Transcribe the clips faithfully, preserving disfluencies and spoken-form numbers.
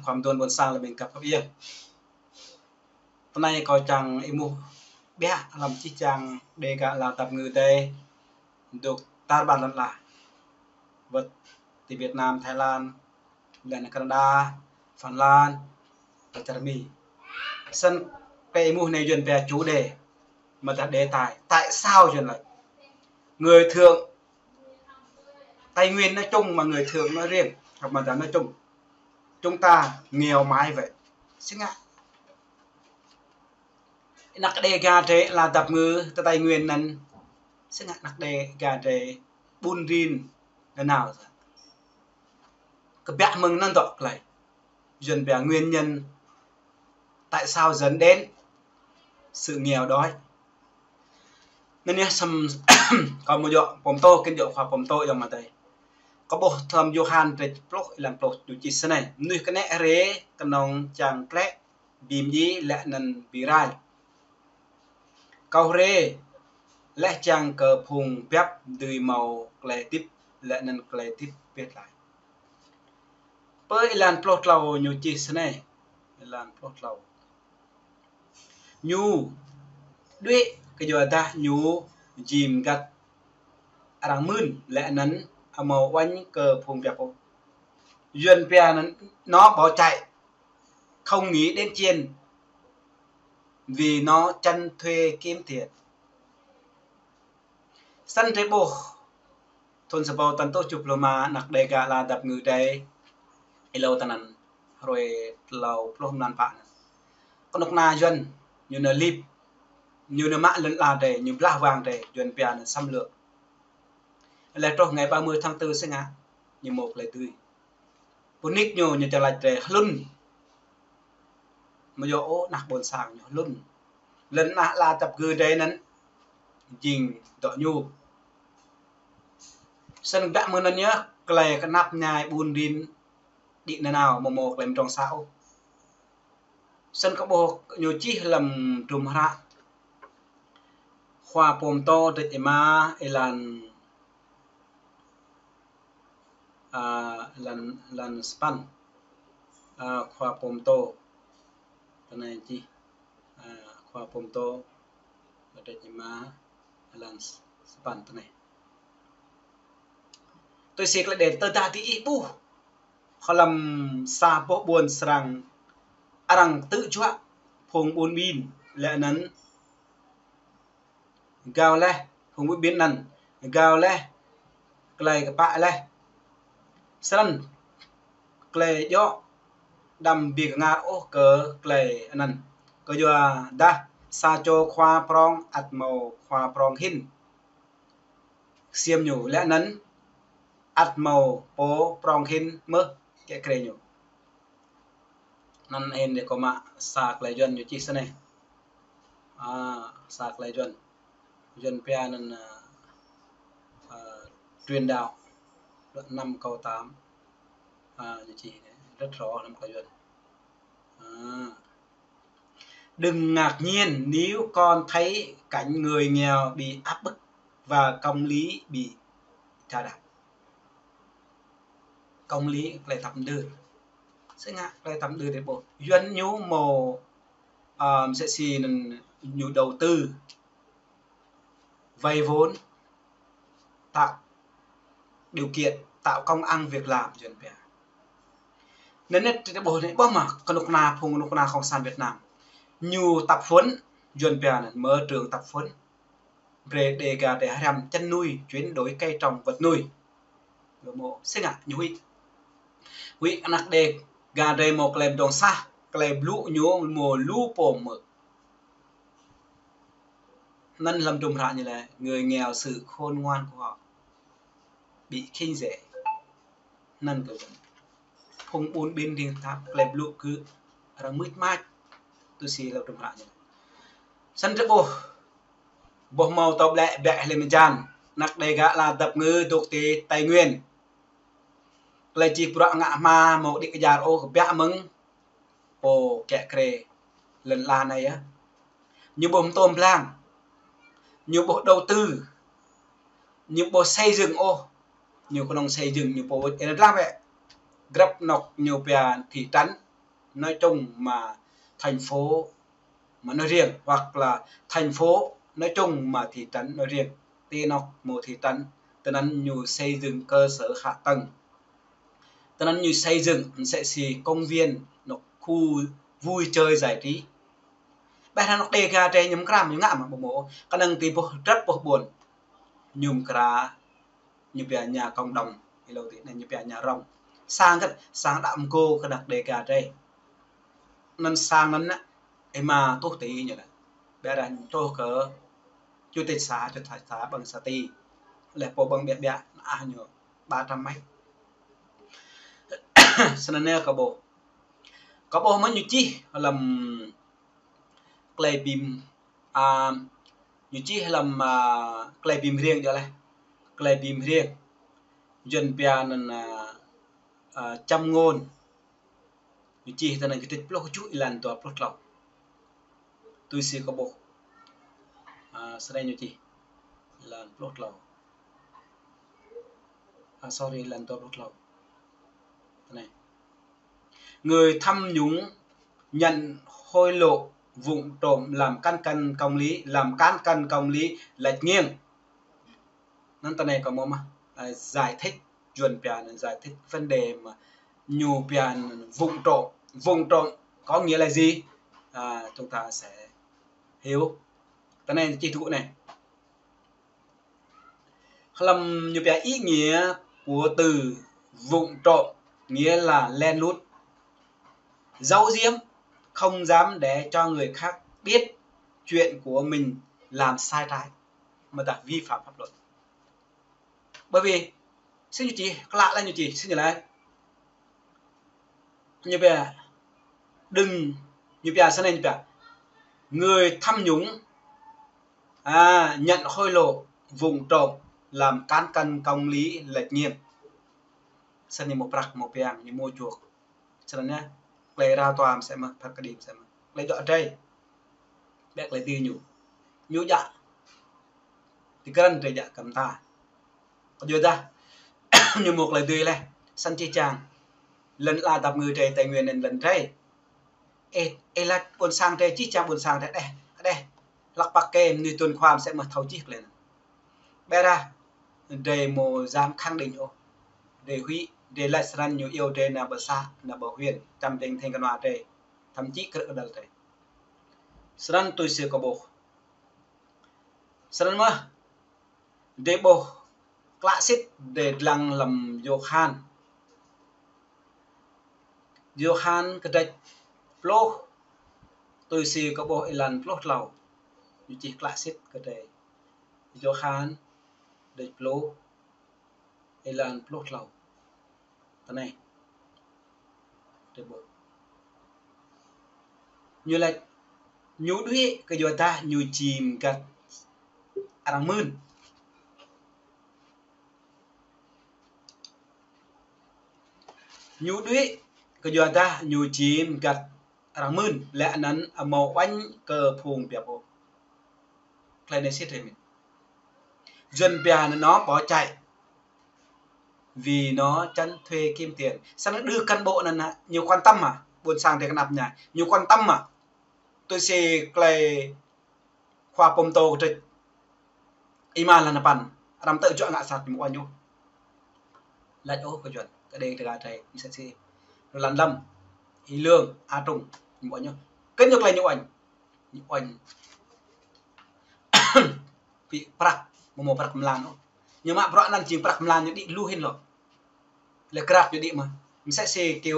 Khua mơduôn ƀôn sang lĕ ƀing găp găp yơh. Tơ anai kâo čang êmuh ƀiă lăm čih čang Dega Ala Dap Ngư Adai dôk tar ƀar lŏn ala. Wơ̆t ti Việt Nam, Thái Lan, lĕ anŭn Canada, Phần Lan, Jerman. Snăn kơ êmuh anai Yuan pia chủ đề, mă tah đề tài. Tại sao Yuan lại? Người Thượng Tây Nguyên nói chung mà người Thượng nói riêng, hoặc mà nói chung, chúng ta nghèo mãi vậy. Snăn ngă. Anăk Dega drei Ala Dap Ngư tơ Tây Nguyên anŭn, snăn ngă anăk Dega drei ƀun rin nanao. Kơ biă mơ̆ng anŭn dŏ klei. Yuan pia nguyên nhân tại sao dẫn đến sự nghèo đói. Anŭn yơh săm kâo mơ̆ djŏ pô pơtô, kơ djŏ khua pô pơtô yơh mă tơi. Kâo ƀuh tơlơi Yôhan drei pluh, êlan pluh ñu čih snei: Mơnuih kơnĕ hriê kơnơ̆ng čang tlĕ, bi mdjiê lĕ anŭn bi rai. Kâo hriê lĕ čang kơ phung biăp dưi mâo klei hơdip lĕ anŭn klei hơdip pĕt lai. Pơ êlan pluh klâo ñu čih snei, êlan pluh klâo: Ñu đuĕ kơyuadah ñu jing găt arăng mưn lĕ anŭn amâo uănh kơ phung biăp ôh. Yuan pia anŭn nó bỏ chạy, không nghĩ đến chuyện vì nó chân thuê kiếm tiền. Snăn drei ƀuh thŭn sa rơbâo tăn tuh čuh pluh ma anăk Dega Ala Dap Ngư drei, êlâo tơ anŭn, hruê tlâo pluh mlan pă anŭn, kơnuk kơna Yuan ñu nao lip, ñu nao mă lŏn ala drei, ñu blah wang drei, Yuan pia anŭn xâm lược. Lĕ truh ngày ba mươi tháng tư snăn ngă, ñu mâo klei dưi. Pơnik ñu, ñu čang lač drei hlŭn. Mơ̆ yơh ôh, anăk ƀôn sang ñu hlŭn. Lŏn anăk Ala Dap Ngư drei anŭn jing dŏ ñu. Snăn biă mơ̆ng anŭn yơh, klei knap mơñai ƀun rin đĭ nanao, mâo mâo klei mdrŏng sa ôh. Snăn kâo ƀuh ñu čih lăm hdruôm hră Khua Pô Mtô drei čih mă êlan, a, êlan, êlan sapăn, a, Khua Pô Mtô. Tơ anai čih, a, Khua Pô Mtô drei čih mă êlan sapăn tơ anai. Tui si klei đe tơdah diih ƀuh hlăm sa boh ƀuôn srăng arăng ktư̆ juă phung ƀun ƀin lĕ anŭn gao leh, phung ƀun ƀin anŭn gao leh klei kpă leh. Snăn klei djŏ đăm bi kơngar ôh kơ klei anŭn. Kơyuadah sa čô khua prŏng ăt mâo khua prŏng hĭn ksiêm ñu lĕ anŭn ăt mâo pô prŏng hĭn mơh kiă kriê ñu. Anŭn hĭn dih kâo mă sa klei Yuan ñu čih snei. A, sa klei Yuan. Yuan pia anŭn, a, a, truyền đạo, đoạn năm câu tám. A, ñu čih anai, rất rõ lăm klei Yuan. A. Đừng ngạc nhiên nếu con thấy cảnh người nghèo bị áp bức và công lý bị chà đạp. Công lý, klei tăp mđơr. Snăn ngă klei tăp mđơr drei ƀuh. Yuan ñu mâo, a, msĕ si anŭn ñu đầu tư, vay vốn, tạo điều kiện, tạo công ăn việc làm, Yuan pia. Anŭn yơh drei ƀuh anai, ƀuh mơ̆ kơnuk kơna, phung kơnuk kơna Cộng sản Việt Nam. Ñu tập huấn, Yuan pia anŭn mở trường tập huấn. Brei Dega drei hriăm chăn nuôi, chuyển đổi cây trồng vật nuôi. Ñu mâo, snăn ngă ñu huĭ. Huĭ anăk Dega drei mâo klei mdrŏng sah, klei blŭ ñu mâo lu pô mơ̆. Anŭn lăm hdruôm hră ñu laĭ, người nghèo sự khôn ngoan của họ bị khinh rẻ. Anŭn kơ phung ƀun ƀin ding tap klei blŭ kơ arăng mưč mač, tui si lăm hdruôm hră ñu. Snăn drei ƀuh, ƀuh mâo tơlơi ƀlĕ ƀĕ hlăm mơjan, anăk Dega Ala Dap Ngư dôk ti Tây Nguyên. Klei čih bruă ngă hma mâo đĭ kơjar ôh kơ biă mơ̆ng pô kiă kriê lŏn ala anai yơh. Ñu ƀuh mtô mblang, ñu ƀuh đầu tư, ñu ƀuh xây dựng ôh, ñu kơnơ̆ng xây dựng ñu pô wơ̆t ênăt lah wĕ. grăp anŏ ñu pia thị trấn nói chung mà thành phố mà nói riêng, hoặc là thành phố nói chung mà thị trấn nói riêng. Ti anŏ mơ̆ thị trấn, tơ anŭn ñu xây dựng cơ sở hạ tầng. Tơ anŭn ñu xây dựng msĕ si công viên, anŏ khu vui chơi giải trí. Ƀĕ hăng anŏ Đêga drei ñu mơ̆ krăm, ñu ngă mă ƀu mơ̆. Kơnơ̆ng ti boh trăp boh ƀôn. Ñu mơ̆ kră, ñu pia nhà cộng đồng, ih lŏ ti anai ñu pia nhà rông. Sang kơ, sang đăo mơ̆ gô kơ anŏ Đêga drei. Anŭn sang anŭn anai, ih mă tuh ti ñu anai. Ƀĕ hăng truh kơ chủ tịch xã, chủ tịch xã ƀing xã ti. Lĕ pô ƀing ƀiă ƀiă, ah ñu ba trăm mét. Snăn anai kơ ƀuh. Kơ ƀuh mơ̆ ñu čih lăm klei bi, a, ñu čih lăm, a, klei bi mriêng djŏ leh. Klei bi mriêng. Yuan pia anŭn, a, a, châm ngôn. Ñu čih tơ anai kơdrêč pluh kjuh êlan dua pluh klâo. Tui si kơ ƀuh. A, snei ñu čih. Êlan pluh klâo. A, sorry, êlan dua pluh klâo. Tơ anai. Người tham nhũng nhận hối lộ, vụng trộm, làm cán cân công lý, làm cán cân công lý lệch nghiêng. Anŭn tơ anai kơ mơ̆ mă, à, giải thích, Yuan pia anŭn giải thích vấn đề mà ñu pia anŭn vụng trộm. Vụng trộm có nghĩa là gì? À, chúng ta sẽ hiểu. Tơ anai čih tŭ anai. Hlăm ñu pia ý nghĩa của từ vụng trộm nghĩa là lén lút, giấu giếm, không dám để cho người khác biết chuyện của mình làm sai trái, mà ta vi phạm pháp luật. Bởi vì, si ñu čih, klă lĕ ñu čih, si ñu lĕ. Ñu pia, đừng, ñu pia snei ñu pia. Người tham nhũng, à, nhận hối lộ, vụng trộm, làm cán cân công lý lệch nghiêng. Snei ñu mơ̆ prăk, mơ̆ piăng, ñu mơ̆ juăk. Snăn anai, klei rao toa mơsĕ mơ̆, phat kơđi mơsĕ mơ̆. Klei dŏ drei. Ƀĕ klei dưi ñu. Ñu djă. Ti krăn drei djă kơ mơta. Kơ yua dah. Ñu mơ̆ klei dưi leh. Snăn čih čang. Lŏn ala dap ngui drei Tây Nguyên anŭn lŏn drei. Ê, ê lač ƀôn sang drei čih čang ƀôn sang drei đeh, đeh. Hlăk păk kơ mơnuih tuan khua mơsĕ mơ̆ thâo čih klei anŭn. Ƀĕ rah, drei mơ̆ djam khăng đing ôh. Drei huĭ, drei lač snăn ñu iâu drei nao pơ xã, nao pơ huyện, čăm đing thing kơnua drei. Thậm chí krư̆ kơdăl drei. Snăn tui si kơ ƀuh. Snăn mơ̆, drei ƀuh klă sĭt drei dlăng lăm Yôhan. Yôhan kơdrêč pluh, tui si kơ ƀuh êlan pluh klâo. Ñu čih klă sĭt kơ drei. Yôhan kơdrêč pluh, êlan pluh klâo. Tơ anai. Drei ƀuh. Ñu lač, ñu đuĕ kơ yua dah ñu či mgăt arăng mưn. Ñu đuĕ kơ yua dah ñu či mgăt arăng mưn, lĕ anăn amâo uêñ kơ phung biăp ôh. Klei anai sĭt hơmĭn. Yuan pia anăn nó bỏ chạy. Vì nó trốn thuê kiếm tiền. Snăn đơ cán bộ anăn hă, ñu quan tâm hă, ƀôn sang drei kơnăp ñu. Ñu quan tâm hă. Tui si klei khua pơtô kơdrêč. Êma lăn păn, arăng tơjuă ngă sat ñu mơ̆ uêñ ôh. Lač ôh kơ Yuan, kơ Đêga drei, msĕ si. Rơlan Lâm, Y Lương, A Trung, ñu mơ̆ uêñ ôh. Kơ ñu klei ñu uêñ. Ñu uêñ. Pĭ prăk, mơ̆ mơ̆ prăk mlan ôh. Ñu mă bruă anăn jing prăk mlan ñu đĭ lu hĭn lŏ. Lĕ krăp ñu đĭ mơ̆. Msĕ si kơ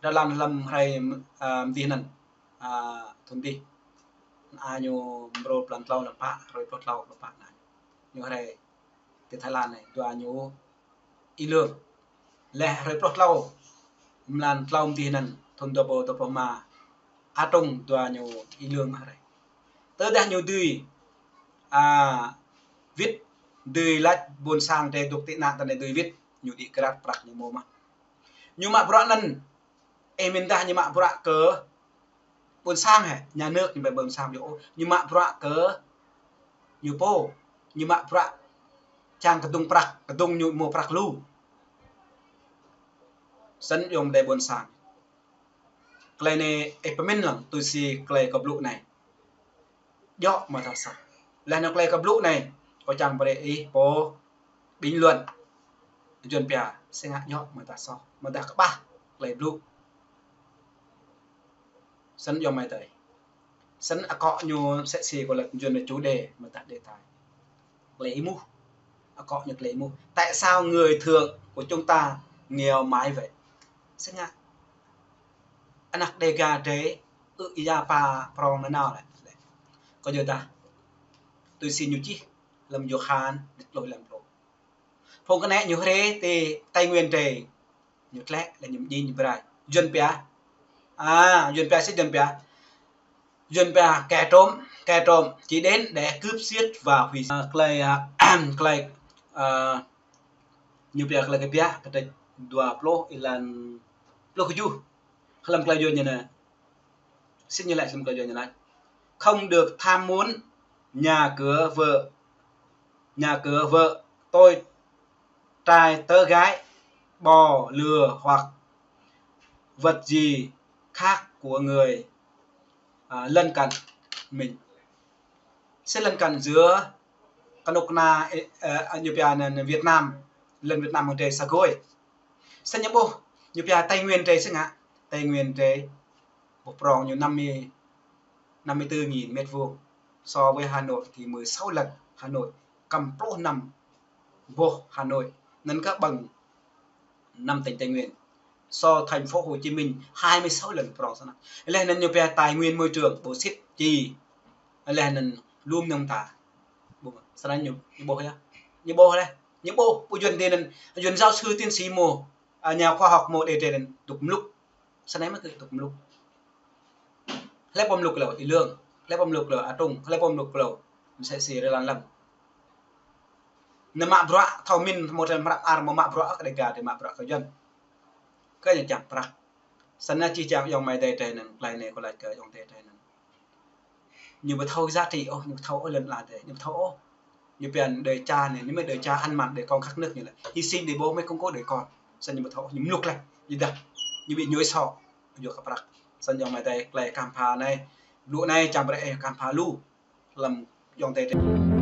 rơlan Lâm hrơi, a, mdih anăn. A, thŭn mdih. A ñu mrô blan klâo lăm pă, hrơi pluh klâo lăm pă anăn. Ñu hrơi ti Thái Lan anai, dua ñu Y Lương. Leh hrơi pluh klâo, mlan klâo mdih anăn, thŭn dua êbâo dua pluh êma, A Trung dua ñu Y Lương mă hrơi. Tơdah ñu dưi, a, wĭt, dưi lač ƀôn sang drei dôk tị nạn tơ anai dưi wĭt, ñu đĭ krăp prăk ñu mơ̆ mă. Ñu mă bruă anăn, ê mĭn dah ñu mă bruă kơ ƀôn sang hĕ, nhà nước ñu ƀai ƀôn sang ñu ôh, ñu mă bruă kơ ñu pô, ñu mă bruă čang kơdŭng prăk, kơdŭng ñu mơ̆ prăk lu. Snăn ayŏng adơi ƀuôn sang. Tơlơi anei ih pơmĭn lăng tui si tơlơi kâo blŭ anei. Djŏ mơ̆ ta soh. Laih anŭn tơlơi kâo blŭ anei, kâo čang brơi ih pô bình luận. Yuăn pia, si ngă djŏ mơ̆ ta soh, mơ̆ ta kơƀah tơlơi blŭ. Snăn ayŏng amai adơi. Snăn akŏ ñu msĕ si kâo laĭ Yuăn anai chủ đề mơ̆ ta đề tài. Tơlơi êmuh. Akŏ ñu tơlơi êmuh. Tại sao người Thượng của chúng ta nghèo mãi vậy? Si ngă. Anak Đêga drei, ư ia pa prŏng nanao lĕ. Kơ yua dah. Tui si ñu čih, lăm Yôhan, đĭt pluh lăm pluh. Phung kơnĕ ñu hrê ti Tây Nguyên drei. Ñu tlĕ, lĕ ñu mjing ñu brai. Yuăn pia. À, Yuăn pia si Yuăn pia. Yuăn pia kẻ trộm, kẻ trộm chỉ đến để cướp giết và hủy. À, tơlơi, à, tơlơi, à, ñu pia tơlơi Kbiă, kdrêč dua pluh êlan pluh kjuh. Hlăm tơlơi Yuăn ñu anai. Si ñu laĭ hlăm tơlơi Yuăn ñu laĭ. Không được tham muốn nhà cửa vợ, nhà cửa vợ, tôi trai tớ gái, bò, lừa hoặc vật gì khác của người, à, lân cận mình. Sự lân cận giữa kơnuk kơna, ơ, ơ, ñu pia anăn Việt Nam, lŏn Việt Nam mơ̆ng drei sa gôi. Snăn ñu ƀuh, ñu pia Tây Nguyên drei si ngă. Tây Nguyên drei, ƀuh prŏng ñu năm mươi, năm mươi tư nghìn mét vuông. So với Hà Nội thì mười sáu lần. Hà Nội kăm pluh năm boh Hà Nội. Anăn kơ ƀăng năm tỉnh Tây Nguyên. So thành phố Hồ Chí Minh hai mươi sáu lần prŏng snăn. Laih anăn ñu pia tài nguyên môi trường, bauxit, chì. Laih anăn lum nông ta. Ƀuh, snăn ñu, ñu ƀuh yơh. Ñu ƀuh laih. Ñu ƀuh, ƀuh Yuăn ti anăn, Yuăn giáo sư tiến sĩ mơ̆, à, nhà khoa học mơ̆ đe ti anăn, dôk mluk. Snăn mơ̆ kơ dôk mluk. Hlei pô mluk lŏ, Y Lương. Hlei pô mluk lŏ, A Trung. Hlei pô mluk lŏ, msĕ si Rê Lan Lâm. Nao mă bruă, thâo mĭn, mơ̆ tơlơi mrăp ar, mơ̆ mă bruă kơ Đêga, tơlơi mă bruă kơ Yuăn. Kơ ñu čang prăk. Snăn čih čang ayŏng amai adơi drei anăn, tơlơi anei kâo laĭ kơ ayŏng adơi drei anăn. Ñu ƀu thâo giá trị ôh, ñu ƀu thâo ôh lŏn ala drei, ñu ƀu thâo ôh. Ñu pia anăn đời cha anei, ñu mĭn đời cha ăn mặn, đời con khát nước ñu lĕ. Hy sinh để bố mẹ củng cố đời con. Snăn ñu ƀu thâo ôh, ñu mluk laih. Yua dah. Ñu ƀu ñuê sŏ. Yua kơ prăk. Snăn ayŏng amai adơi, tơlơi kăm pha anei. Blŭ anei čang brơi ih kăm pha lu. Hlăm ayŏng adơi drei.